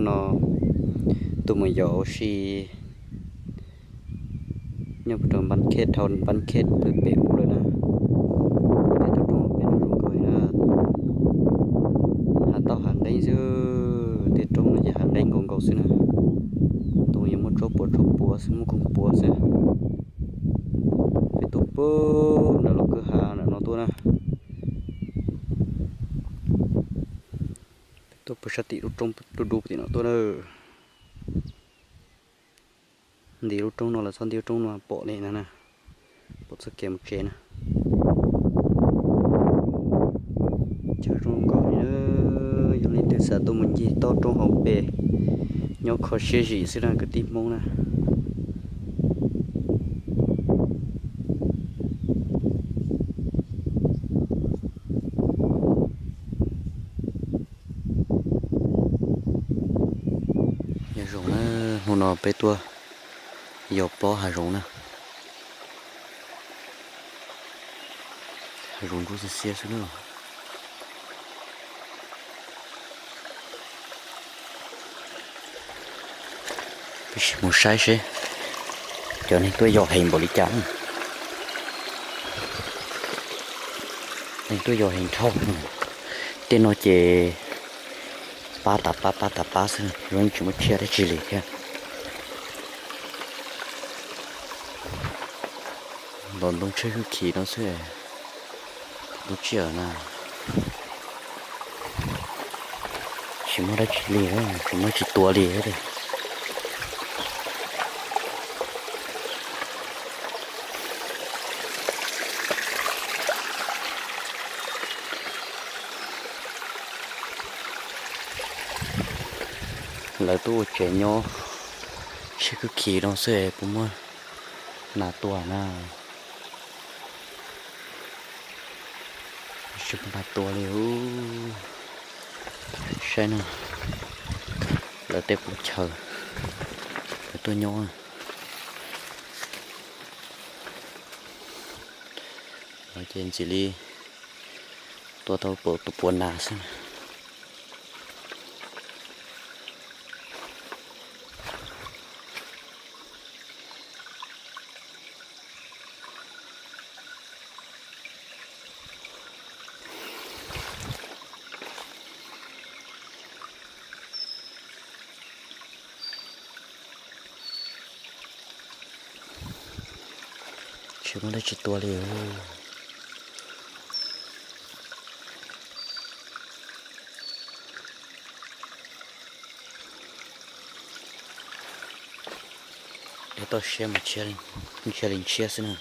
No tuaj mus yos ua si nyob puag rau npab khej dhau npab khej pw pem ub lawm na. Peb tau roob pem no zoo nkauj heev na. Hav tauj hav nqeeb xwb, tej roob no ces hav nqeeb nkaus nkaus xwb na. Ntoo yuav muaj tsob puav tsob puav xwb, muaj koog puav xwb. Peb tuaj puag nram lub kwj ha nram no tuaj na. Peb tuaj puag sab tim lub roob dub dub tim no tuaj na. Nti lub roob no los txog nti lub roob no pom li no na, pom txoj kev mus tsev na. Chaw zoo nkauj li na, yog leej twg xav tuaj mus ncig toj roob hauv pes, nyob kho siab zim xwb na kwv tij Hmoob na. Nyob zoo na, hnub no peb tuaj yos plob hav zoov na. Hav zoov ntsuab xiab xiab xwb na. Peb sim mus saib seb cov neeg tuaj yos heev npaum li cas. Neeg tuaj yos heev dhau. Tej no ces pab tas pab pab tas pab xwb, zoo tsis muaj tsiaj dab tsi li thiab. Ntaus ntoo tsheb khwb khis no xwb, ntoo tsiaj na. Tsis muaj dab tsi li, tsis muaj tsis tua li. Lawv tuaj ua tsev nyob tsheb khwb khis no xwb puas muaj nas tua na. Tsis muaj nas tua li. Saib no, lawv tej qub chaw lawv tuaj nyob no ces ntxim li tua tau tus puav nas xwb. Tsis muaj dab tsi tua li. Dej toj siab mas ntshiab li ntshiab xwb na.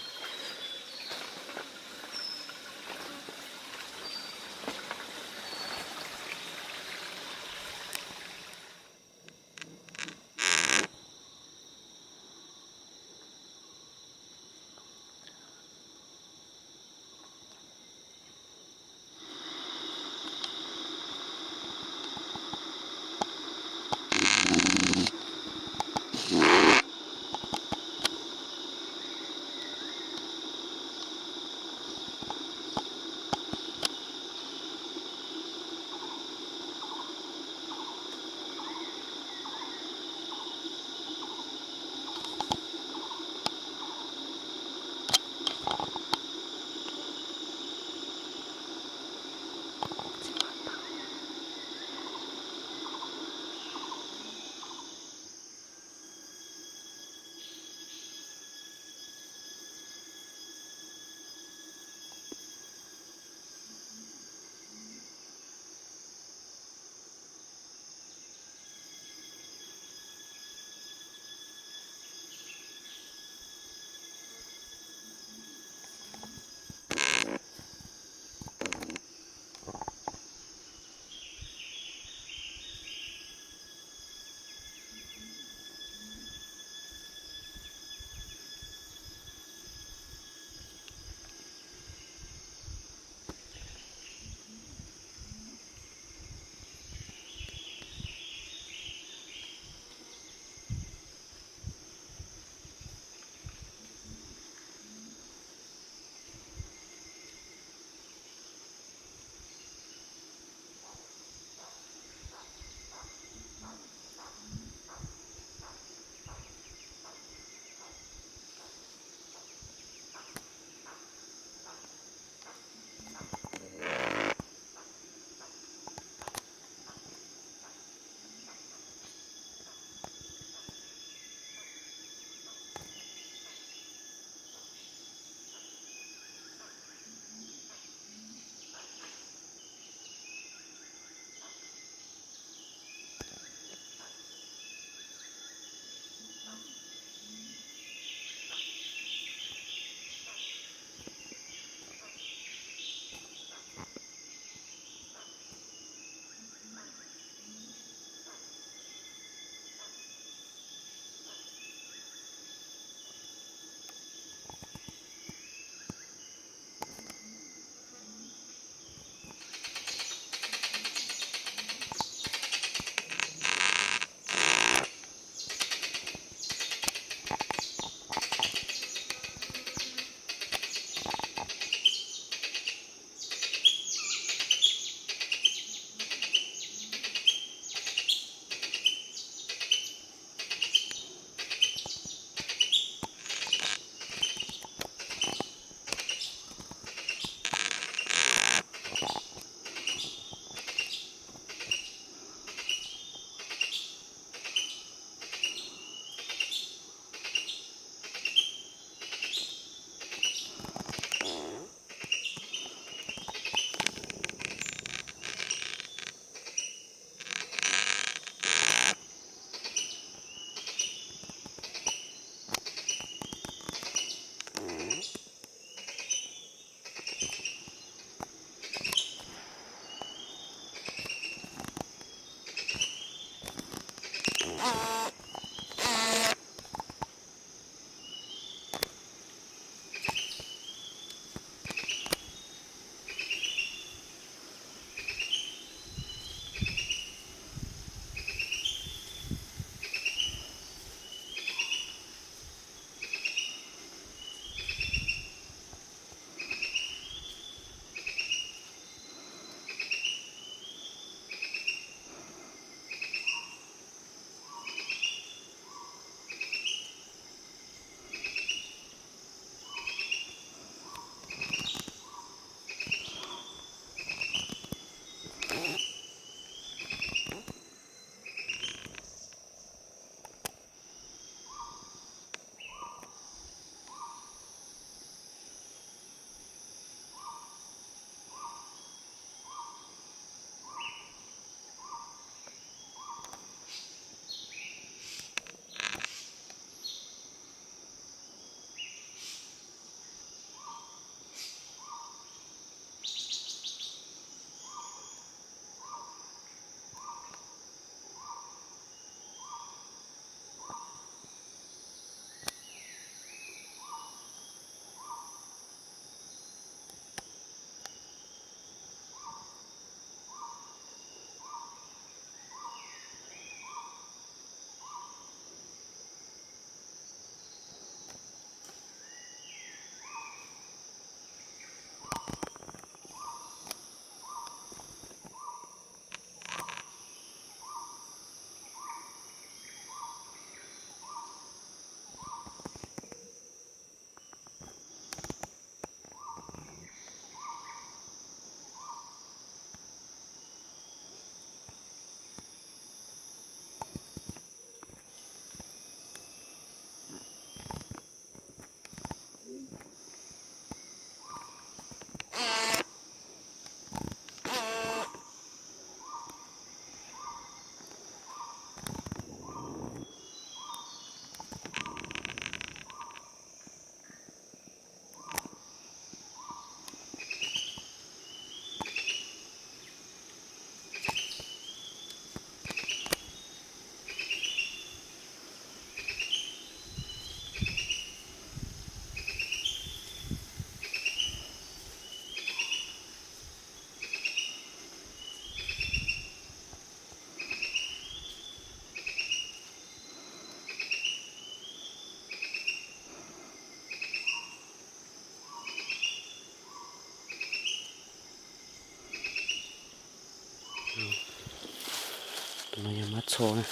Tus no yog mab txho na,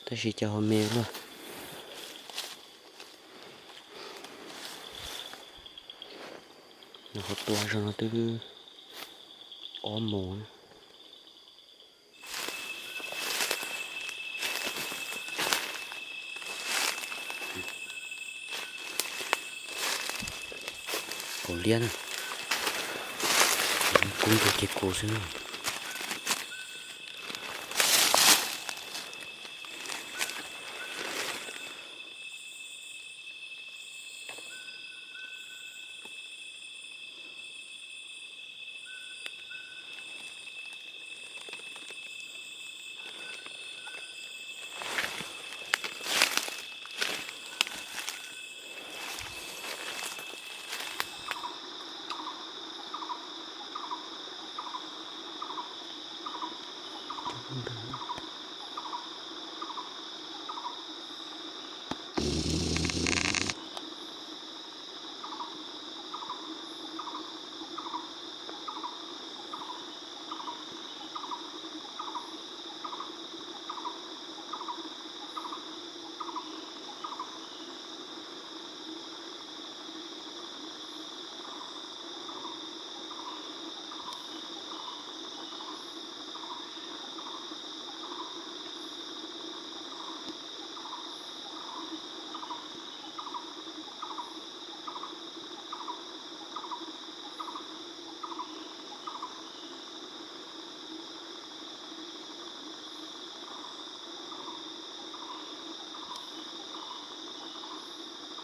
tab sis cas ho me luaj. Nws ho tua zog no twb ob moos na. Kaus liab na, kub ntug kiag kuv xwb na.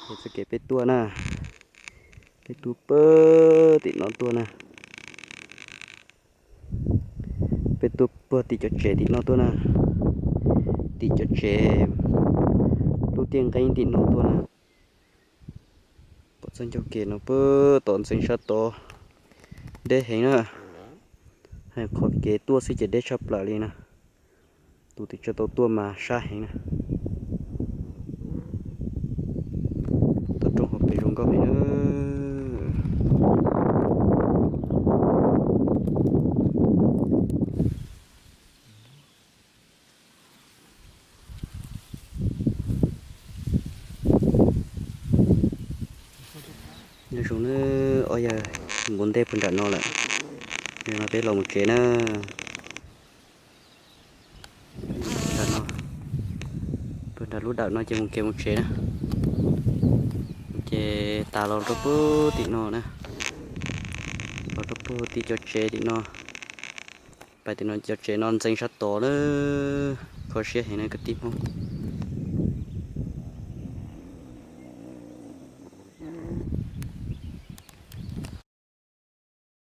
Ces txoj kev peb tuaj na, peb tuaj puag tim no tuaj na. Peb tuaj puag tim cov tsev tim no tuaj na, tim cov tsev lub tiaj nqeeb tim no tuaj na. Pom txoj ncauj kev no puag tom ntxeev sab tod, deb heev na. Hais qhov kev tuaj xwb ces deb tshaj plaws li na. Tus twg tsis tau tuaj mas sab heev na. Toj roob hauv pes zoo nkauj heev na. Nyob zoo na, ob yawg mus ua ntej puag nram no lawm, no peb los mus tsev na. Nram no, puag nram lub dawm no ces mus kev mus tsev na. Ces tas los rau puag tim no na, los rau puag tim cov tsev tim no. Pais tim no cov tsev no ntxeev sab tod na, kho siab heev na kwv tij Hmoob.